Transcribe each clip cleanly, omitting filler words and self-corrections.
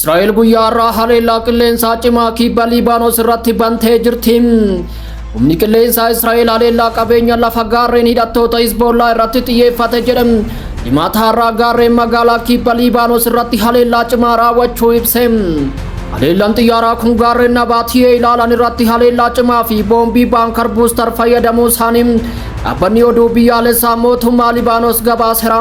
Israa'el guyyaa har'aa haleellaa qilleensaa cimaa kibba Liibaanos irratti bantee jirti. Humni qilleensaa Israa'el haleellaa qabeenya lafa gaarreen hidhattoota Hizboollaa irratti xiyyeeffate jedhe. Jimaata har'aa gaarreen magaalaa kibba Liibaanos irratti haleellaa cimaa raawwachuu ibse. Haleellaan xiyyaaraa kun gaarreen Nabaatiyee ilaalan irratti haleellaa cimaa fi boombii bunker buster fayyadamuu isaanii dhaabbanni oduu biyyaalessaa mootummaa Libaanos gabaaseera.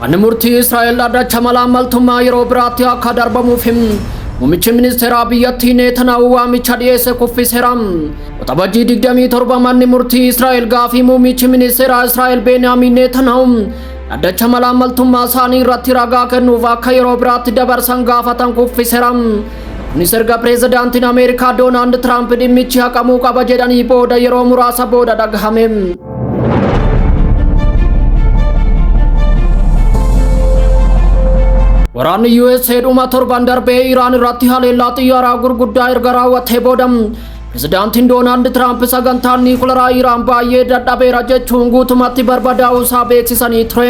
Manni murtii Israa'el dhaddacha malaammaltummaa yeroo biraatti akka darbamuuf muummichi ministeeraa biyyattii Netanyahu waamicha dhiyeesse kuffiseera. Waxabajjii 27 manni murtii Israa'el gaafii muummichi ministeeraa Israa'el Beniyaamin Netanyahu dhaddacha malaammaltummaa isaanii irratti ragaa kennuuf akka yeroo biraatti dabarsan gaafatan kuffiseera. Kunis erga pireezidaantiin Ameerikaa Doonaald Tiraamp dhimmichi haqamuu qaba jedhanii booda yeroo muraasa booda dhagahame. Waraanni USA dhuma torban darbee Iraan irratti haleellaa xiyyaaraa gurguddaa erga raawwatee booda pireezidaantiin Doonaald Tiraamp sagantaan niikularaa Iraan baay'ee dadhabeera jechuun guutumatti barbadaa'uu isaa beeksisanii ture.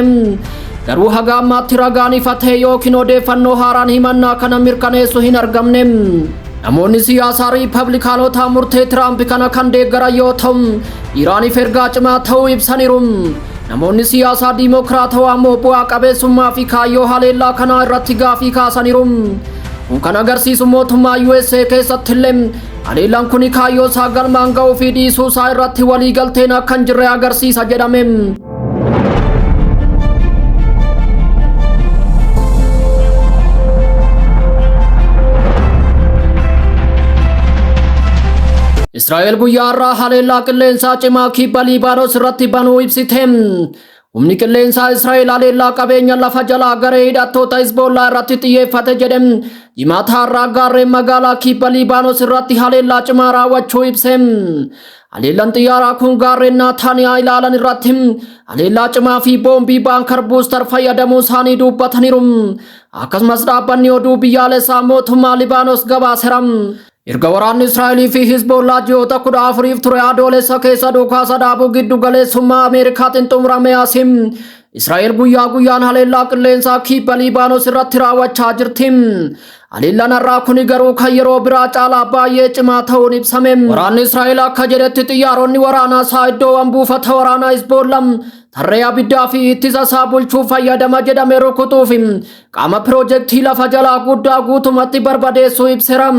Garuu haga ammaatti ragaan ifa ta'e yookiin odeeffannoo haaraan himannaa kana mirkaneessu hin argamne. Namoonni siyaasaa Riippablikaanotaa murtee Tiraamp kana kan deeggaran yoo ta'u, Iraaniif ergaa cimaa ta'uu ibsaniiru. Namoonni siyaasaa Diimokiraatawaa immoo bu'aa qabeessummaa fi kaayyoo haleellaa kanaa irratti gaafii kaasaniiru. Kun kan agarsiisu mootummaa USA keessatti illee haleellaan kun kaayyoo isaa galmaan ga'uu fi dhiisuu isaa irratti waliigalteen akka hin jirre agarsiisa jedhame. Israa'el guyyaa har'aa haleellaa qilleensaa cimaa kibba Liibaanos irratti banuu ibsite. Humni qilleensaa Israa'el haleellaa qabeenya lafa jalaa garee hidhattoota Hizboollaa irratti xiyyeeffate jedhe. Jimaata har'aa gaarreen magaalaa kibba Liibaanos irratti haleellaa cimaa raawwachuu ibse. Haleellaan xiyyaaraa kun gaarreen Naataaniyaa ilaalan irratti haleellaa cimaa fi boombii bunker buster fayyadamuu isaanii dubbataniiru. Akkasumas dhaabbanni oduu biyyaalessaa mootummaa Libaanos gabaaseera. Erga waraanni Israa'elii fi Hizboollaa ji'oota 14f ture adoolessa keessa dhukaasa dhaabuu giddu galeessummaa Ameerikaatiin xumurame asim Israa'el guyyaa guyyaan haleellaa qilleensaa kibba Liibaanos irratti raawwachaa jirti. Haleellaan har'aa kuni garuu kan yeroo biraa caalaa baay'ee cimaa ta'uun ibsame. Waraanni Israa'el akka jedhetti xiyyaaronni waraanaa isaa iddoowwan buufata waraanaa Hizboollaa tarree abiddaa fi ittisa isaa bulchuuf fayyadama jedhame rukutuuf qaama piroojeektii lafa jalaa guddaa guutumatti barbadeessuu ibseera.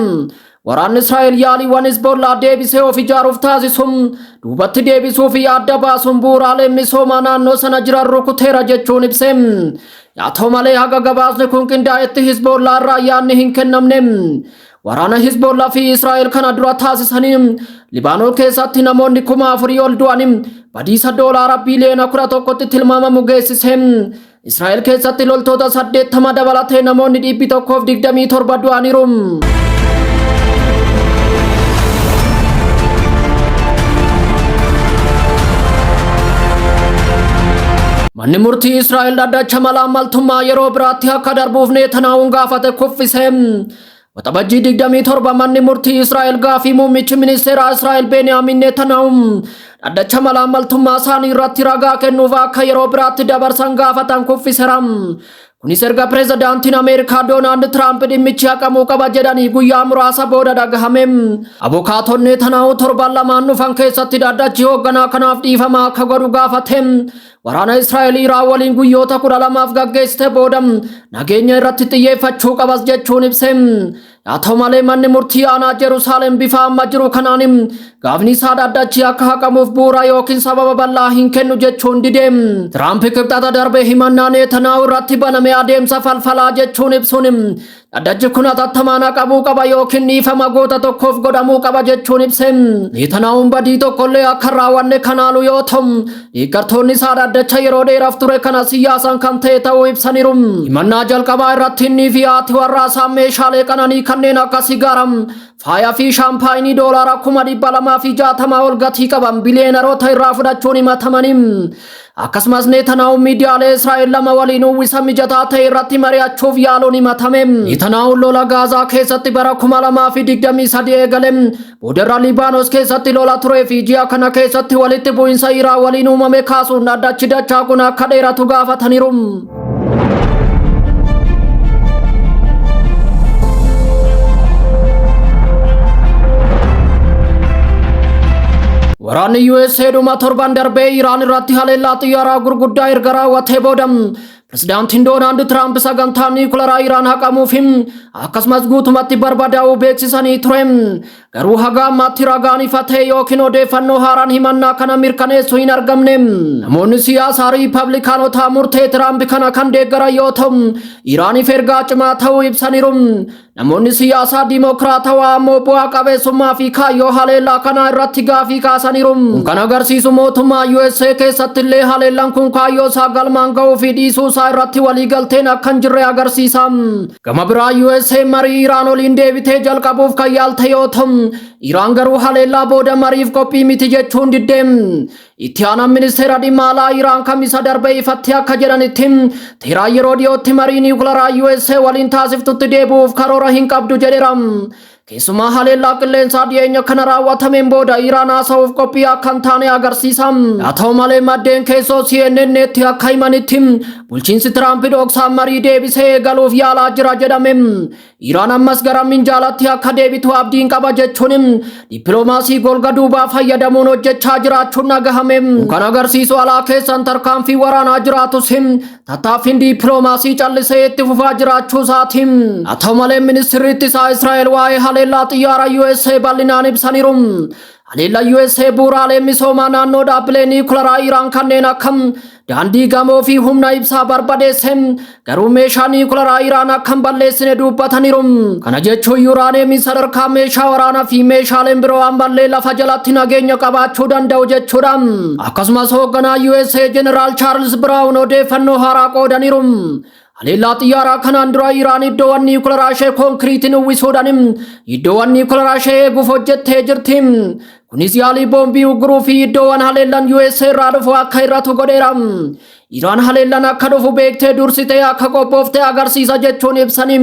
Waraanni Israa'el yaaliiwwan Hizboollaa deebisee of ijaaruuf taasisuun duubatti deebisuu fi adda baasuun bu'uuraalee misoomaa naannoo sana jiran rukuteera jechuun ibse. Yaa ta'u malee haga gabaasni kun qindaa'etti Hizboollaa irraa yaadni hin kennamne. Waraana Hizboollaa fi Israa'el kana dura taasisanii Libaanoon keessatti namoonni 4,000 ol du'anii badiisa doolaara biiliyoona 11tti tilmaamamu geessise. Israa'el keessatti loltoota 80 dabalatee namoonni 127 du'aniiru. Manni murtii Israa'el dhaddacha malaammaltummaa yeroo biraatti akka darbuuf Netanyahuun gaafate kuffise. Waxabajjii 27 manni murtii Israa'el gaafii muummichi ministeeraa Israa'el Beniyaamin Netanyahu dhaddacha malaammaltummaa isaanii irratti ragaa kennuuf akka yeroo biraatti dabarsan gaafatan kuffiseera. Kunis erga pireezidaantiin Ameerikaa Doonaald Tiraamp dhimmichi haqamuu qaba jedhanii guyyaa muraasa booda dhagahame. Abukaatonni Netanyahu torban lamaan dhufan keessatti dhaddachi hoogganaa kanaaf dhiifama akka godhu gaafate. Waraana Israa'el Iraan waliin guyyoota 12f gaggeessite booda nageenya irratti xiyyeeffachuu qabas jechuun ibse. Haa ta'u malee manni murtii aanaa Jerusaalem bifa amma jiru kanaan gaafni isaa dhaddachi akka haqamuuf bu'uura yookiin sababa bal'aa hin kennu jechuun dide. Tiraamp kibxata darbe himannaa Netanyahu irratti baname adeemsa falfalaa jechuun ibsuun dhaddachi kun hatattamaan haqamuu qaba yookiin dhiifama goota tokkoof godhamuu qaba jechuun ibse. Netanyahuun badii tokkollee akka hin raawwanne kan haalu yoo ta'u deeggartoonni isaa dhaddacha yeroo dheeraaf ture kana siyaasaan kan ta'e ta'uu ibsaniiru. Himannaa jalqabaa irratti inni fi haati warraa isaa meeshaalee qananii kanneen akka sigaaraa, Faaya fi shaampaayinii doolaara 260,000 ol gatii qaban biliyeenaroota irraa fudhachuun himatamanii. Akkasumas Netanyahuun miidiyaalee Israa'el lama waliin uwwisa mijataa ta'e irratti mari'achuuf yaaluun himatame. Netanyahuun lola Gaazaa keessatti bara 2023 eegale boodarra Libaanos keessatti lola turee fi ji'a kana keessatti walitti bu'insa Iraan waliin uumame kaasuun dhaddachi dachaa kun akka dheeratu gaafataniiru. Waraanni USA dhuma torban darbee Iraan irratti haleellaa xiyyaaraa gurguddaa erga raawwatee booda Pirezidaantiin Doonaald Tiraamp sagantaa niikularaa Iraan haqamuuf akkasumas guutumatti barbadaa'uu beeksisanii ture. Garuu haga ammaatti ragaan ifa ta'e yookiin odeeffannoo haaraan himannaa kana mirkaneessu hin argamne. Namoonni siyaasaa Riippablikaanotaa murtee Tiraamp kana kan deeggaran yoo ta'u, Iraaniif ergaa cimaa ta'uu ibsaniiru. Namoonni siyaasaa Dimookiraatawaa ammoo bu'aa qabeessummaa fi kaayyoo haleellaa kanaa irratti gaafii kaasaniiru. Kun kan agarsiisu mootummaa USA keessatti illee haleellaan kun kaayyoo isaa galmaan ga'uu fi dhiisuu isaa irratti waliigalteen akka hin jirre agarsiisa. Gama biraa USA marii Iraan waliin deebitee jalqabuuf kan yaalte yoo ta'u, Iraan garuu haleellaa booda mariif qophii miti jechuun didde. Itti aanaan ministeera dhimma alaa Iraan Kamisa darbe ifatti akka jedhanitti Teheraan yeroo dhiyootti marii niwukilaraa USA waliin taasiftutti deebi'uuf karoora hin qabdu jedheera. Keessumaa haleellaa qilleensaa dhiyeenya kana raawwatameen booda Iraan haasa'uuf qophii akka hin taane agarsiisa. Haa ta'u malee maddeen keessoo CNN'tti akka himanitti bulchiinsi Tiraamp dhoksaan marii deebisee eegaluuf yaalaa jira jedhame. Iraan ammas gara minjaalatti akka deebitu abdiin qaba jechuun dippiloomaasii golga duubaa fayyadamuun hojjechaa jiraachuun dhagahame. Kun kan agarsiisu alaa keessan tarkaanfii waraanaa jiraatus tattaaffiin dippiloomaasii callisee itti fufaa jiraachuu isaati. Haa ta'u malee ministirri ittisaa Israa'el waa'ee haleellaa xiyyaara USA bal'inaan ibsaniiru. Haleellaa USA bu'uuraalee misoomaa naannoo dhaabbilee niikularaa Iraan kanneen akka daandii gamoo fi humna ibsaa barbadeesse, garuu meeshaa niikularaa Iraan akka hin balleessine dubbataniiru. Kana jechuun yuuraaneemiin sadarkaa meeshaa waraanaa fi meeshaaleen biroo ammallee lafa jalatti nageenya qabaachuu danda'u jechuudha. Akkasumas hoogganaa USA Jeneraal Chaarls Biraawun odeeffannoo haaraa qoodaniiru. Haleellaa xiyyaaraa kanaan dura Iraan iddoowwan niikularaa ishee konkiriitiin uwwisuudhaan iddoowwan niikularaa ishee eeguuf hojjettee jirti. Kunis yaalii boombii ugguruu fi iddoowwan haleellaan USA irraa dhufu akka hir'atu godheera. Iraan haleellaan akka dhufu beektee dursitee akka qophoofte agarsiisa jechuun ibsani.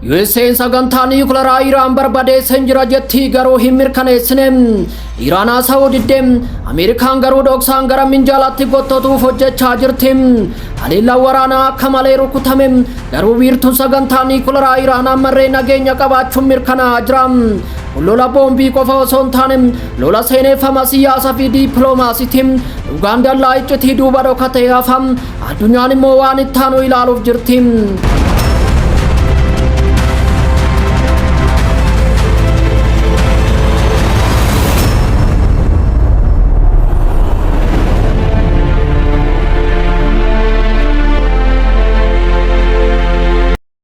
USA'n sagantaa niikularaa Iraan barbadeesseen jira jetti, garuu hin mirkaneessine. Iraan haasa'uu didde. Ameerikaan garuu dhoksaan gara minjaalatti gottotuuf hojjechaa jirti. Haleellaan waraanaa akka malee rukutame, garuu wiirtuun sagantaa niikularaa Iraan ammallee nageenya qabaachuun mirkanaa'aa jira. Kun lola boombii qofa osoo hin taane lola seeneffama siyaasa fi dippiloomaasiiti. Dhugaan dallaa iccitii duuba dhokatee hafa. Addunyaan immoo waan itti aanu ilaaluuf jirti.